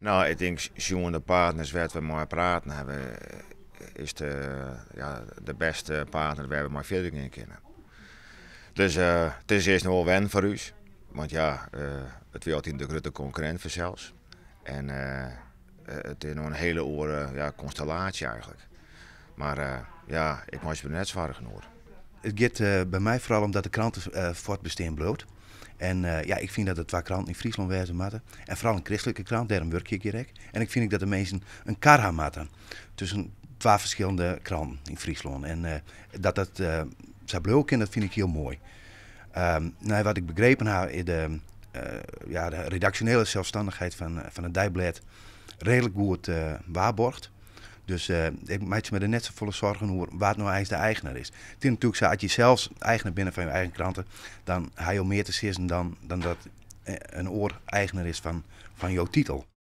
No, ik tink sjoen de partners wêr't we mei praten hawwe, is de, ja, de bêste partner wêr't we mei fierder gean kinne. Dus it is earst noch wol wennen foar ús, want ja, it wie altyd de grutte konkurrint fansels. En it is no in hiele oare, ja, konstellaasje eigentlik. Mar ja, ik meitsje my der net soargen oer. It giet by my foaral om dat de krante fuortbestean bliuwt. En ja, ik fyn dat der twa kranten yn Fryslân wêze moatte. En foaral in kristlike krant, dêrom wurkje ik hjir ek. En ik fyn ek dat de minsken in kar ha moatte tusken twa ferskillende kranten yn Fryslân. En dat dat sa bliuwe kin, dat fyn ik hiel moai. Nei wat ik begrepen ha, is de, ja, de redaksjonele selsstannichheid fan it deiblêd reedlik goed waarborgd. Dus ik meitsje my der net safolle soargen oer wa't no eins de eigner is. It is natuerlik sa, as je sels eigner binne fan je eigen krante, dan ha jo mear te sizzen dan dat in oar eigner is fan jo titel.